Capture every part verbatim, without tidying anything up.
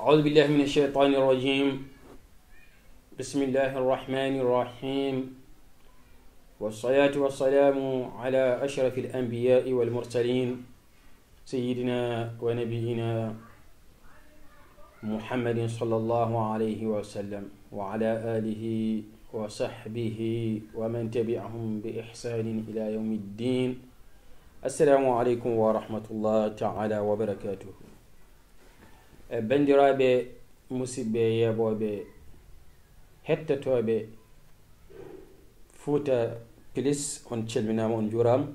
أعوذ بالله من الشيطان الرجيم. بسم الله الرحمن الرحيم. والصلاة والسلام على أشرف الأنبياء والمرسلين، سيدنا ونبينا محمد صلى الله عليه وسلم، وعلى آله وصحبه ومن تبعهم بإحسان إلى يوم الدين. السلام عليكم ورحمة الله تعالى وبركاته. E banndiraaɓe, musidɓe, yeeɓooɓe, hettotooɓe Fuuta Plus, on calminaama, on njuuraama.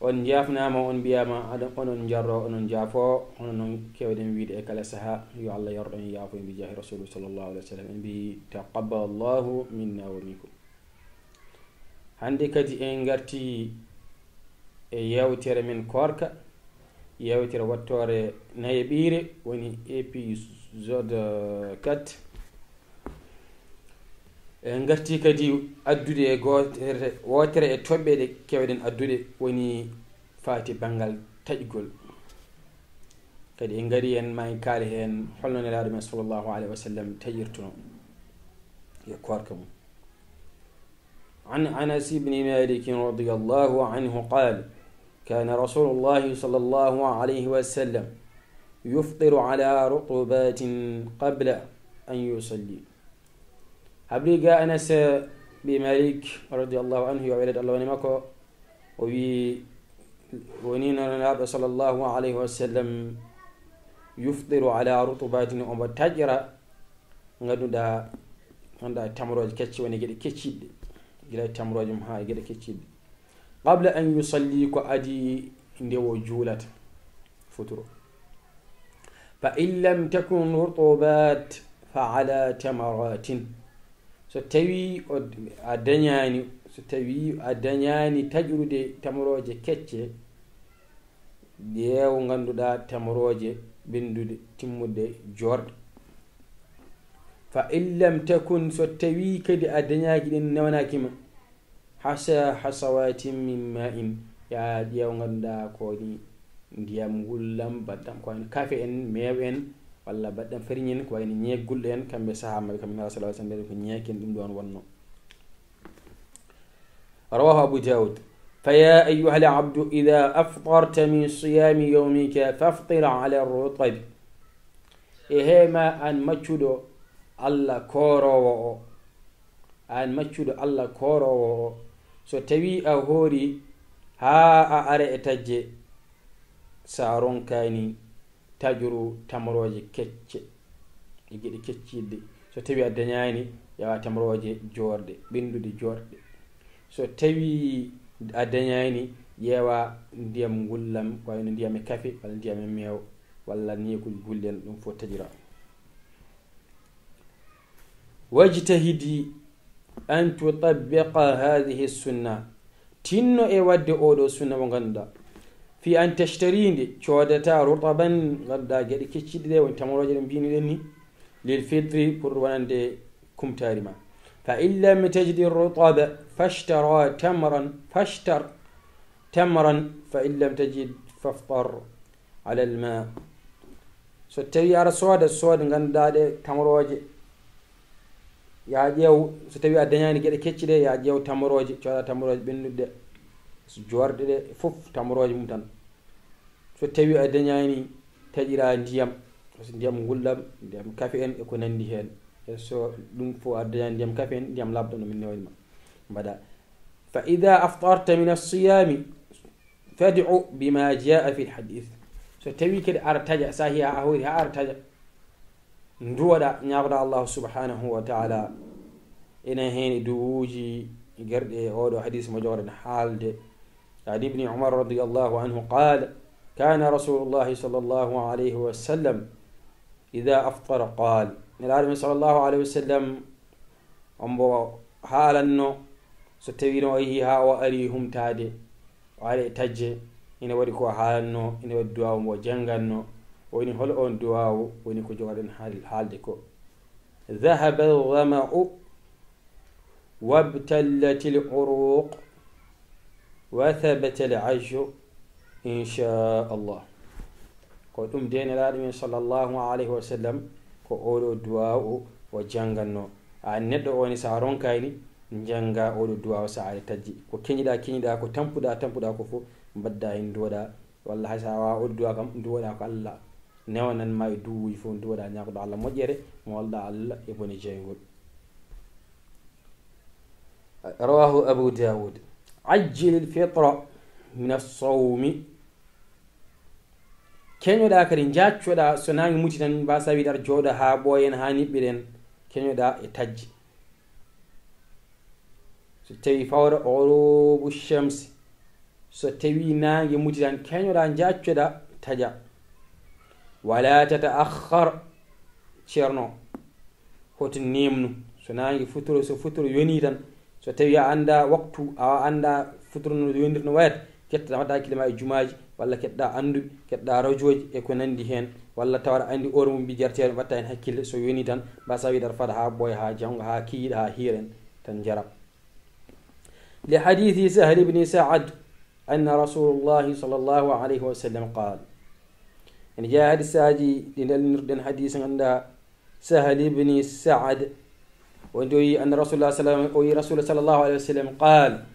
On njaafnaama, on mbiyaama, aɗa, onon njarro, onon njaafo, hono non keewɗen wiyde e kala sahaa, yo Allah yardo en, yaafo en, bi jaahi Rasuulu sallallahu alaihi wa sallam. En mbi, taqabbalallahu minna wa minkum. Hannde kadi en ngarti e yeewtere men koorka, yeewtere wattoore nayeɓiire, woni épisode quatre. En ngarti kadi addude e gootere, wootere e toɓɓe ɗe keewɗen addude, woni faati banngal taƴgol. Kadi en ngari en ma en kaali heen holno Nelaaɗo men sallallahu alaihi wa sallam taƴirtuno e koorka mum. عن أنس بن مالك رضي الله عنه قال: كان رسول الله صلى الله عليه وسلم يفطر على رطبات قبل أن يصلي. Habri ga Anas bi Malik radiyallahu anhu, yo weled Allah woni makko, o wi, woni no Nelaaɗo sallallahu alaihi wa sallam yufṭiru ala rutubatin, omo taƴira ngannduɗaa, ngannduɗaa tamrooje kecce, woni geɗe kecciɗɗe, gila e tamrooje mum haa e geɗe kecciɗɗe. Qabla an yusalli, ko adii nde o juulata futuro. Fa in lam takun rutubat fa ala tamaratin. So tawii o, a dañaani, so tawii a dañaani taƴrude tamrooje kecce, ƴeew ngannduɗaa tamrooje ɓennduɗe, timmuɗe, joorɗe. Fa in lam takun, so tawii kadi a dañaaki ɗen, newanaaki ma, hasa hasawatin min ma'in, ya ƴeew ngannduɗaa ko ni ndiyam ngullam, baɗɗam ko wayno kafe en, meew en, walla baɗɗam fariñ en, ko wayno ñeek gulɗo en, kamɓe sahaaba maɓɓe, kamɓe Nelaaɗo sallallahu alaihi wa sallam, ko ñeek en ɗum ɗon wonno. رواه أبو داود. فيا أيها العبد إذا أفطرت من صيام يومك فافطر على الرطب. E hee ma aan maccuɗo Allah kooroowo o, aan maccuɗo Allah kooroowo o, so tawii a hoori haa a ara e taƴde, so a ronkaani taƴru tamrooje kecce e geɗe kecciɗɗe. So tawii a dañaani, ƴeewa tamrooje joorɗe, ɓennduɗe, joorɗe. So tawii a dañaani, ƴeewa ndiyam ngullam, ko wayno ndiyam e kafe, walla ndiyam e meew, walla neekuuji gulɗi en, ɗum fof taƴira. Wajtahidi an tutabbiqa hadhihi sunna. Tinno e waɗde oo ɗoo sunna mo ngannduɗaa. Fi an tashtari, nde coodata, rutaban, ngannduɗaa geɗe kecciɗɗe ɗe woni tamrooje ɗe mbiymi ɗen ni, lil fitri, pour wonande kumtaari ma. Fa in lam tajidi rutaba, fashtara tamran, fashtar tamran, fa in lam tajid, faftar alal ma. So tawii aɗa sooda, sooda ngannduɗaa ɗe tamrooje, ya ƴeew, so tawii a dañaani geɗe kecce ɗe, ya ƴeew tamrooje, cooda tamrooje ɓennduɗe, joorɗe ɗe fof tamrooje mum tan. So tawii a dañaani, taƴira ndiyam, so ndiyam ngulɗam, ndiyam kafe en e ko nanndi heen. E so ɗum fof a dañaani ndiyam kafe en, ndiyam laaɓɗam no min newani ma, mbaɗa. Fa ida aftarta min assiyami, fad'u bima jaa fi lhadith. So tawii kadi aɗa taƴa, so a yii haa a hoori haa aɗa taƴa, nduwoɗa, ñaagoɗa Allahu subhanahu wa taala. Ene heen e duwuuji garɗi e oo ɗoo hadis mo jogorɗen haalde. An ibni Umar radiyallahu anhu qaala, kaana rasulullahi sallallahu alayhi wa sallam ida aftara qaal. Nelaaɗo men sallallahu alayhi wa sallam, ombo haalanno, so tawii no o yehii haa o arii humtaade, o ari e taƴde, ina waɗi ko haalanno, ina waɗi duwaawu mo jannganno. O woni hol oon duwaawu? Woni ko jogorɗen haal-, haalde ko: Dhahaba adh-dhama'u wabtallatil uruq wa thabata al-ajru in sha Allah. Ko ɗum de Nelaaɗo men sallallahu alayhi wa sallam, ko oɗo duwaaw o, o jannganno. A neɗɗo o ni, so a ronkaani, njannga oɗo duwaaw so aɗa tajji. Ko keñiɗa, keñiɗa, ko tampuɗa, tampuɗa ko fof, mbadda heen duwoɗa. Walla hay so a waawaa oɗo duwaaw kam, duwoɗa ko Allah newanan ma e duwuuji fof, duwoɗa ñaagoɗa Allah moƴƴere, moolɗa Allah e bone jeyngol. Rawahu Abu Dawud. Ajjil al fitra min as-sawmi. Keñoɗa kadi, jaaccoɗa, so naange muti tan, mbasa wiide aɗa jooɗa haa ɓooyen, haa niɓɓiɗen, keñoɗa e tajji. So tawi fawra ghurubu shamsi, so tawi naange muti tan, keñoɗa, jaaccoɗa, taja. Wala tata'akhkhar, ceerno, hoto neemnu. So naange futuro, so futuro yoni tan, so tawi a annda waktu, a annda futuro no yonirta no wayata, ketta, mbaɗɗa hakkille ma e jumaaji, walla keɗɗa annduɓe, keɗɗa rajooji e ko nanndi heen, walla tawa aɗa anndi oore mum bi jarteeɗo, mbaɗta heen hakkille, so yoni tan, mbasa wiide aɗa fada haa ɓooya, haa janngo, haa kiiɗa, haa hiiren tan, njara. Li hadithi Sahl ibn Sa'ad anna Rasulullahi sallallahu alayhi wa sallam qaal. Ene jeyaa hadisaaji ɗi ndalnirɗen, hadis ngannduɗaa Sahl ibn Sa'ad, wonde o wi anna Rasulullah sallam, o wi Rasul sallallahu alayhi wa sallam qaal,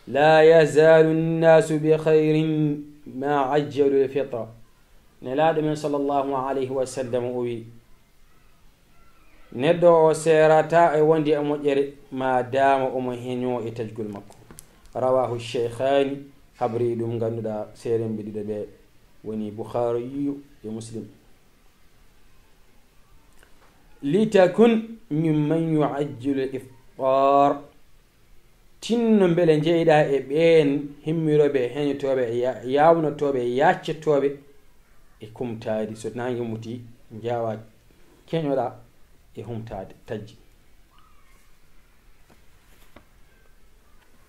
la yazalu nnasu bi khayrin ma ajjalu lfitra. Nelaaɗo men sallallahu alayhi wa sallam o wi, neɗɗo o seerata e wonde e moƴƴere, ma daama omo heñoo e taƴgol makko. Rawahu Shaykhani, habri ɗum ngannduɗaa seerenɓe ɗiɗo ɓe woni Bukhariyu e Muslim. Litakun mimman yu'ajjilu iftar. Tinno mbele njeyɗa e ɓeen himmirooɓe, heñotooɓe, ya-, yaawnotooɓe, yaaccotooɓe e kumtaadi. So naange muti, njaawa keñoɗa e humtaade, tajji.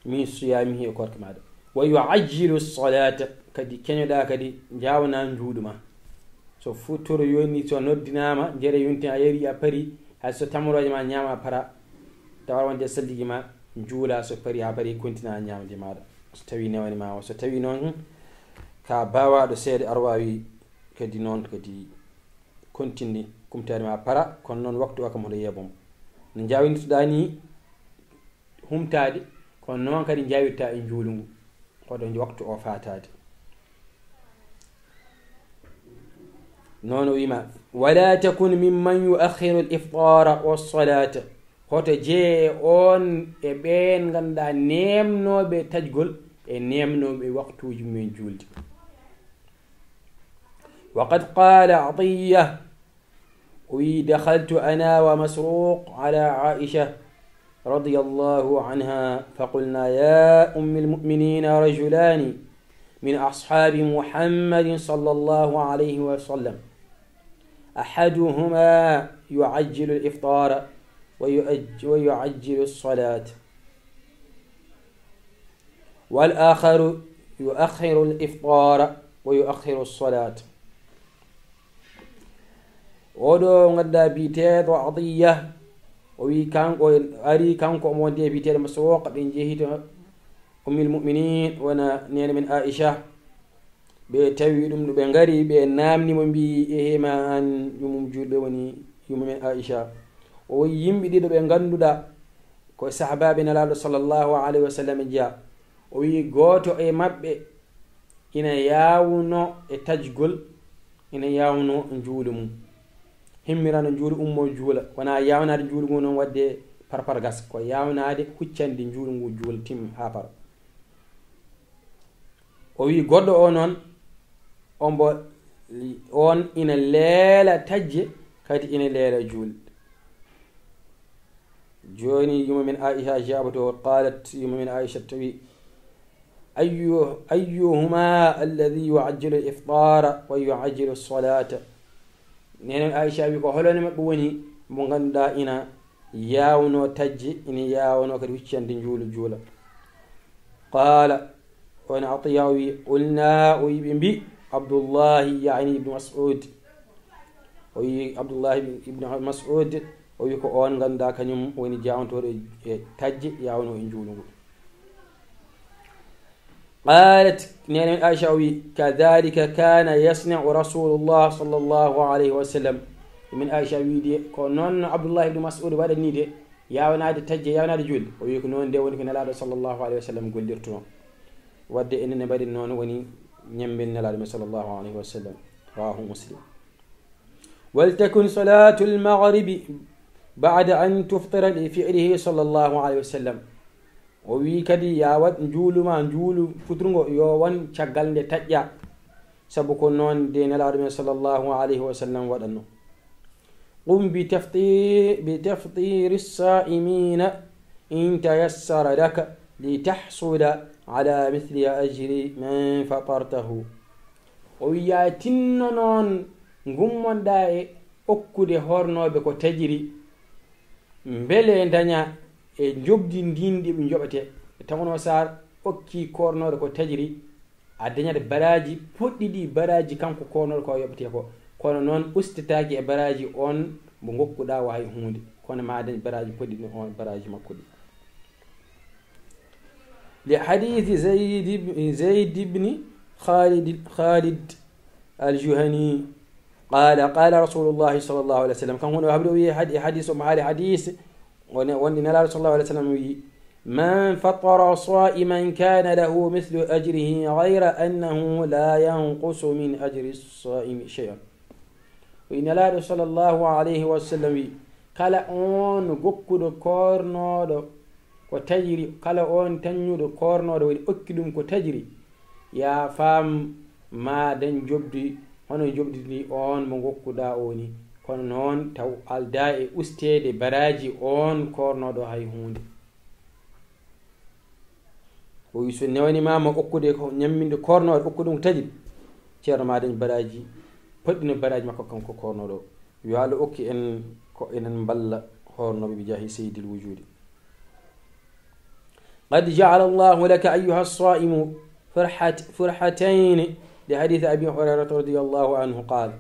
Min siyamihi, e koorka maɗa. Wa yu'ajjilu salata, kadi keñoɗa kadi njaawana njuuɗu ma. So futuro yoni, so noddinaama, njere yonti, a yari, a pari, hay so tamrooje ma ñaama, a para, tawa wonde salligi ma, njuula, so pari, haa pari, kontina ñaamde maɗa. So tawi newani ma o, so tawi noon, ka bawaɗo seeɗa, aɗa waawi kadi noon kadi kontinde kumtaade ma, a para, kono noon waktu o kam hoto yeebo mo. No njaawinirtoɗa ni, humtaade, kono noon kadi njaawirta e njuulu ngu, hoto waktu o faataade. Noon o wiima, wala takun mimman yuakhiru al iftara wa salata. Hoto jeye on e ɓeen ngannduɗaa neemnooɓe taƴgol e neemnooɓe waktuuji mumen juulde. Wa qad qala Atiyya, o wi, dakhaltu ana wa Masruq ala Aisha radiyallahu anha, fa qulna, ya ummi almu'minina, rajulani min ashabi Muhammadin sallallahu alayhi wa sallam, ahaduhuma yu'ajjilu al-iftara wa yu'aj-, wa yu'ajjilu as-salat, wal akharu yu'akhkhiru al-iftara wa yu'akhkhiru as-salat. Oɗo ngannduɗaa biyeteeɗo Atiyya, o wi kanko, ari kanko omo wonde e biyeteeɗo Masruq, ɓe njehi to Ummil Mu'minin, wona neene men Aisha. Ɓe tawi ɗum, ɓe ngari, ɓe naamni mo, mbi, ehe, ma an yumum juulɓe woni yumma men Aisha. O wi yimɓe ɗiɗo ɓe ngannduɗaa ko sahabaaɓe Nelaaɗo sallallahu alayhi wa sallam jeya. O wi gooto e maɓɓe ina yaawno e taƴgol, ina yaawno njuulu mum. Himmirano njuulu, ummo juula. Wona yaawnaade njuulu ngu noon waɗde parpargas, ko yaawnaade huccande njuulu ngu juula tim haa para. O wi goɗɗo o noon, ombo, on ina leela taƴde, kadi ina leela juulde. Jooni yumma men Aisha jaaboto, qalat, yumma men Aisha tawi, ayyu-, ayyuhuma alladhi yu'ajjilu al-iftara wa yu'ajjilu as-salata? Neene Aisha wi, ko holone maɓɓe woni mo ngannduɗaa ina yaawno taƴde, ina yaawno kadi huccande njuulu juula? Qala, on Atiya o wi, qulna, o wi ɓe mbi, Abdullahi, yani Ibnu Mas'ud. O wi Abdullahi ibn Mas'ud, o wi ko on ngannduɗaa kañum woni jaawantooɗo e taƴde, yaawno e njuulu ngu. Qalat, nene men Aisha o wi, kadhalika kana yasna'u Rasulullah sallallahu alayhi wa sallam. Min Aisha wi de, ko noon no Abdullah ibn Mas'ud waɗani de, yawnaade tajje, yawnaade juulde. O wi ko noon de woni ko Nelaaɗo sallallahu alayhi wa sallam gollirtuno. Wadde enen ne mbaɗen noon woni ñammbin Nelaaɗo men sallallahu alayhi wa sallam. Rawahu Muslim. Waltakun salatul maghribi ba'da an tuftira li fi'lihi sallallahu alayhi wa sallam. O wi kadi, ya waɗ njuulu ma, njuulu futurgo, yo won caggal nde taƴƴa. Sabu ko noon de Nelaaɗo men sallallahu alayhi wa sallam waɗanno. Qum bi tafti-, bi taftiri sa'imina in tayassara laka li tahsula ala mithli ajri man fatartahu. O wi, ya tinno noon ngummonɗa e okkude hornooɓe ko tajiri, mbele daña e njoɓdi ndin ɗi ɓe njoɓete. Tawnoo sa okki kornooɗo ko tajiri, a dañat baraaji poɗɗi ɗi baraaji kanko kornooɗo ko yoɓete ko. Kono noon ustetaaki e baraaji on mo ngokkuɗa o hay huunde. Kono ma dañ baraaji poɗɗi ɗi on baraaji makko ɗi. Li hadith Zayd ib-, Zayd ibn Khalid, Khalid al-Juhani. Qala, qala Rasulullahi sallallahu alayhi wa sallam. Kanko woni o habri o wi had-, e hadis o mo haali hadis. Woni, wonde Nelaaɗo sallallahu alayhi wa sallam wi, man fatara sa'iman kana lahu mithlu ajrihi ghayra annahu la yanqusu min ajri as-sa'imi shay'an. O wi Nelaaɗo sallallahu alayhi wa sallam wi, kala on gokkuɗo kornooɗo ko tajiri, kala on taññuɗo kornooɗo woni okki ɗum ko tajiri, ya faam ma dañ njoɓdi, hono njoɓdi ndi on mo ngokkuɗa o ni. Kono noon taw alda e usteede baraaji on kornooɗo hay huunde. O wi, so newani ma mo okkude ko ñamminde kornooɗo, okkude ɗum ko tajiri, ceerno ma dañ baraaji, poɗɗino baraaji makko kanko kornooɗo. Yo Allah okki en ko enen mballa hornooɓe bi jaahi sayyidil wujudi. Qad ja'ala Allahu laka ayyuha as-sa'imu furhat-, furhatayni li hadith Abi Hurayrata radiyallahu anhu qala.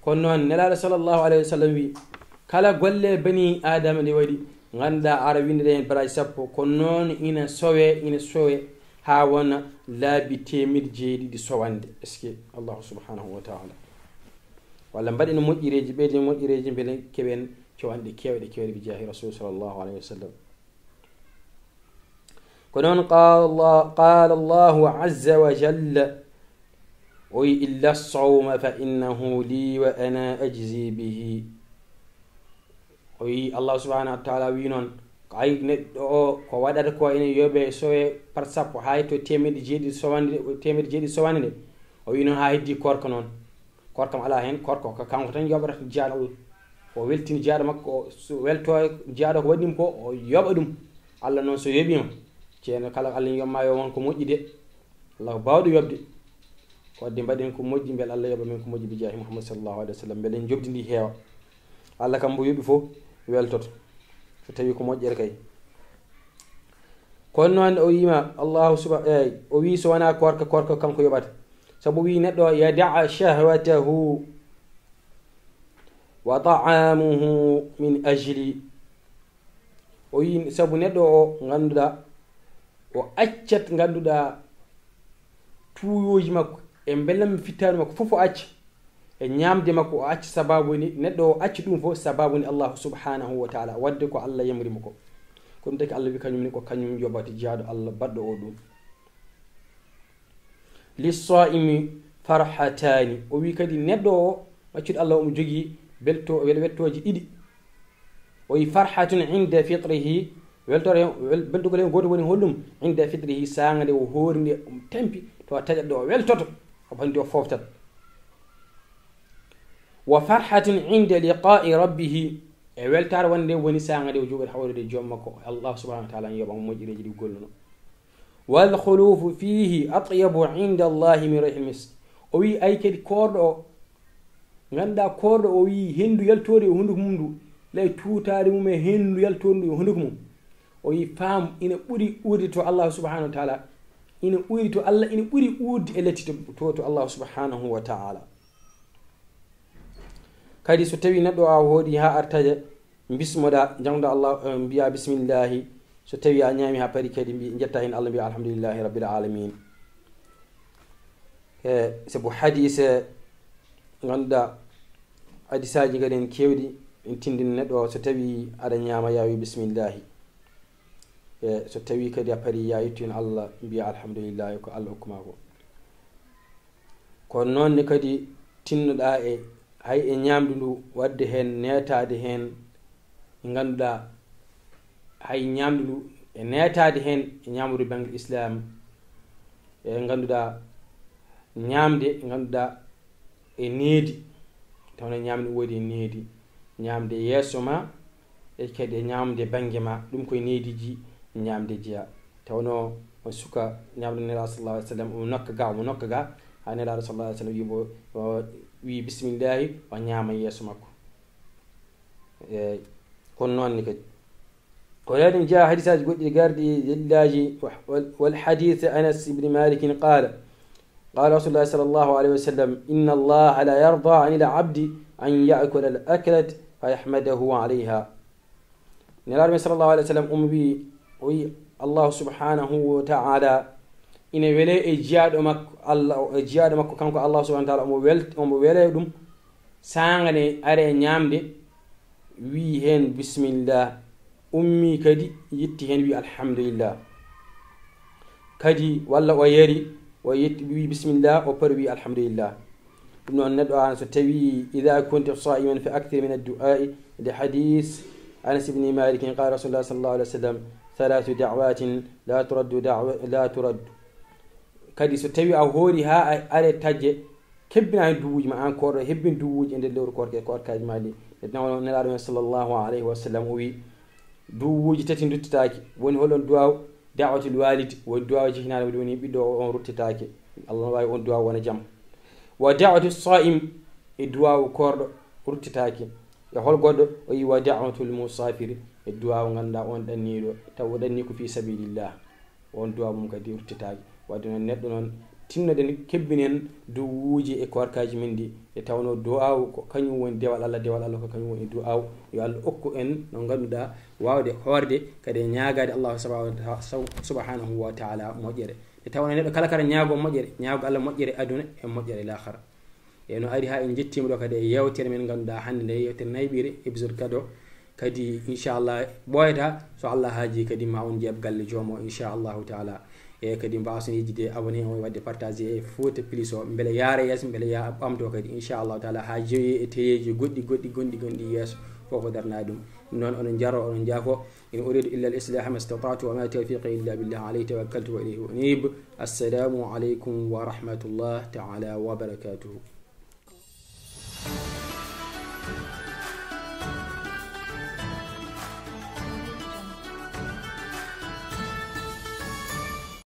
Kono noon, Nelaaɗo sallallahu alayhi wa sallam wi, kala golle bani Aadama ɗe waɗi, ngannduɗaa ara winnde heen baraaji sappo, kono noon ina sowe, ina sowe, haa wona laabi teemedde jeeɗiɗi sowande. Est-ce que Allahu subhanahu wa ta'ala? Walla mbaɗen moƴƴereeji, ɓeyden moƴƴereeji, mbele keɓen cowanɗe keewɗe, keewɗe bi jaahi Rasul sallallahu alayhi wa sallam. Ko noon qaala Allah, qaala Allahu azza wa jalla, o wi, illa sawma fa innahu li wa ana ajzi bihi. O wi, Allah subhanahu wa ta'ala wi noon, ko ay neɗɗo o, ko waɗata ko ene yoɓe sowe par sappo, hay to teemedde jeeɗiɗi sowande, teemedde jeeɗiɗi sowande nde. O wi noon haa heddi korka noon. Koor kam alaa heen, koor ko kanko tan yoɓata jiyaaɗo Allah. O weltini jiyaaɗo makko, o su-, welto jiyaaɗo ko waɗi ɗum ko, o yoɓa ɗum. Allah noon so yoɓiima, ceerno kala Allah yoɓma yo won ko moƴƴi de. Allah ko baawɗo yoɓde. Ko waɗde mbaɗen ko moƴƴi, mbele Allah yoɓa men ko moƴƴi bi jaahi Muhammad sallallahu alayhi wa sallam, mbele en njoɓdi ndi heewa. Allah kam mbo yoɓi fof weltoto. So tawi ko moƴƴere kay. Kono noon o wiima, Allahu suba-, eey, o wii so wonaa koorka, koorka kanko yoɓata. Sabu wii neɗɗo o, yada'a shahwatahu wa ta'amuhu min ajli. O wii sabu neɗɗo o ngannduɗaa, o accat ngannduɗaa tuuyooji makko, e mbelam fittaandu makko fof o acca. E ñaamde makko o acca sababu ni, neɗɗo o acca ɗum fof sababu ni Allahu subhanahu wa ta'ala, waɗde ko Allah yamri mo ko. Ko ɗum taki Allah wi kañum ni ko kañum yoɓata jiyaaɗo Allah baɗɗo o ɗum. Lissa'imi farhatani. O wi kadi neɗɗo o, maccuɗo Allah omo jogii belto-, wel-, wettooji ɗiɗi. O wi farhatun inda fitrihi, weltore, wel-, beltugol hen gooto woni holɗum? Inda fitrihi, saanga nde o hoori nde, um tampi, to taƴat ɗo o weltoto, o bandi o fooftat. Wa farhatun inda liqa'i rabbihi, e weltaare wonde woni saanga nde o jooɗi hawrude joom makko, Allah subhanahu wa ta'ala yoɓa mo moƴƴereeji ɗi golluno. Wal khulufu fihi atyabu inda Allahi min rihil misk. O wi ay kadi koorɗo o, ngannduɗaa koorɗo o wi henndu yaltoori e hunnduko mum ndu, lay tuutaare mum e henndu yaltoori ndu e hunnduko mum. O wi faam ina ɓuri uurde to Allah subhanahu wa ta'ala, ina ɓuri to Allah, ina ɓuri uurde e letti to, to, to Allah subhanahu wa ta'ala. Kadi so tawi neɗɗo a hoodi haa artaje, bismoɗa, jangɗa Allah, eh, mbiya bismillahi. So tawi a ñaami haa pari kadi mbi-, njetta hen Allah mbiya alhamdulillahi rabbil alamin. E sabu hadise, ngannduɗaa, hadisaaji kadi en keewɗi, en tindini neɗɗo o, so tawi aɗa ñaama, yaa wi bismillahi. E so tawi kadi a pari, yaa yettu en Allah, mbiya alhamdulillahi ko Allah hokkuma ko. Ko noon ne kadi tinnoɗaa e, hay e ñaamdu ndu, waɗde heen neetaade heen, ngannduɗaa, hay ñaamdu ndu e neetaade heen e ñaamdu bannge Islam, e ngannduɗaa, ñaamde, ngannduɗaa, e needi, tawno ñaamde woodi e needi, ñaamde yeeso ma, e kadi e ñaamde bannge ma, ɗum koye neediji ñaamde jeya. Tawno on suka ñaamde Nelaaɗo sallallahu alaihi wasallam, omo nokka ga, omo nokka ga, haa Nelaaɗo sallallahu alaihi wasallam wi mo, o wi bismillahi, o ñaama yeeso makko. E kono noon ne kadi, ko waɗi jaa hadisaaji goɗɗi garɗi e dalilaaji, wal, wal hadith Anas ibn Malik qala, qala Rasulullah sallallahu alaihi wasallam, inna Allah la yarda anil abdi an ya'kula al aklat fa yahmadahu alayha. Nelaaɗo men sallallahu alaihi wasallam omo wi, o wi Allah subhanahu wa ta'ala ina wele e jiyaaɗo makko, Allah, e jiyaaɗo makko kanko Allah subhanahu wa ta'ala, omo wel-, omo wele ɗum, saanga ne are e ñaamde, wi heen bismillah, ummi kadi yetti heen wi alhamdulillah. Kadi walla o yari, o yetti, wi bismillah, o pari wi alhamdulillah. Ɗum noon neɗɗo an so tawi, idha kunta sa'iman fa akthir min ad-du'a'i, li hadith Anas ibn Malik, qala Rasulullah sallallahu alaihi wasallam, thalathu da'watin la turaddu da'wa, la turaddu. Kadi so tawi a hoori haa a are tajje, kebbina heen duwuuji ma, an koorɗo, hebbin duwuuji e nder lewru koorka e koorkaaji ma ɗi. E nawno Nelaaɗo men sallallahu alaihi wasallam o wi, duwuuji tati ruttitaaki. Woni holon duwaaw? Da'watul walid, woni duwaaw jehinaade woni ɓiɗɗo o, on ruttitaake. Allah no waawi on duwaaw wona jam. Wa da'watu sa'im, e duwaaw koorɗo ruttitaake. E hol goɗɗo? O wi wa da'watul musafir, e duwaaw ngannduɗaa on ɗanniiɗo, taw o ɗanni ko fi sabilillah. On duwaaw mum kadi ruttitaake. Wadde noon neɗɗo noon tinnoɗen, kebbinen duwuuji e koorkaaji men ɗi, e tawno duwaaw ko kañum woni dewal Allah, dewal Allah ko kañum woni duwaaw. Yo Allah okku en no ngannduɗaa waawde hoorde kadi e ñaagaade Allah subhanahu wa ta-, subhanahu wa ta'ala moƴƴere. E tawno neɗɗo kala kala ñaago moƴƴere, ñaago Allah moƴƴere aduna e moƴƴere laakhara. E no ari haa en njettiima ɗo kadi e yeewtere men ngannduɗaa hannde nde, yeewtere nayɓire, épisode quatre o. Kadi inchallah ɓooyata, so Allah haaji kadi ma on jeeb galle joom o inchallahu taala. E kadi mbaawa son yejjide abonné on, waɗde partagé e Fouta Plus o, mbele yaara yeeso, mbele yaa ɓamto kadi inchallahu taala haa jeeye e teyeeji goɗɗi, goɗɗi, goɗɗi, gonɗi yeeso. Fof ko darnaa ɗum. Ɗum noon onon njaro, onon njaafo. إن أريد إلا الإصلاح ما استطعت وما توفيقي إلا بالله عليه توكلت وإليه أنيب. السلام عليكم ورحمة الله تعالى وبركاته.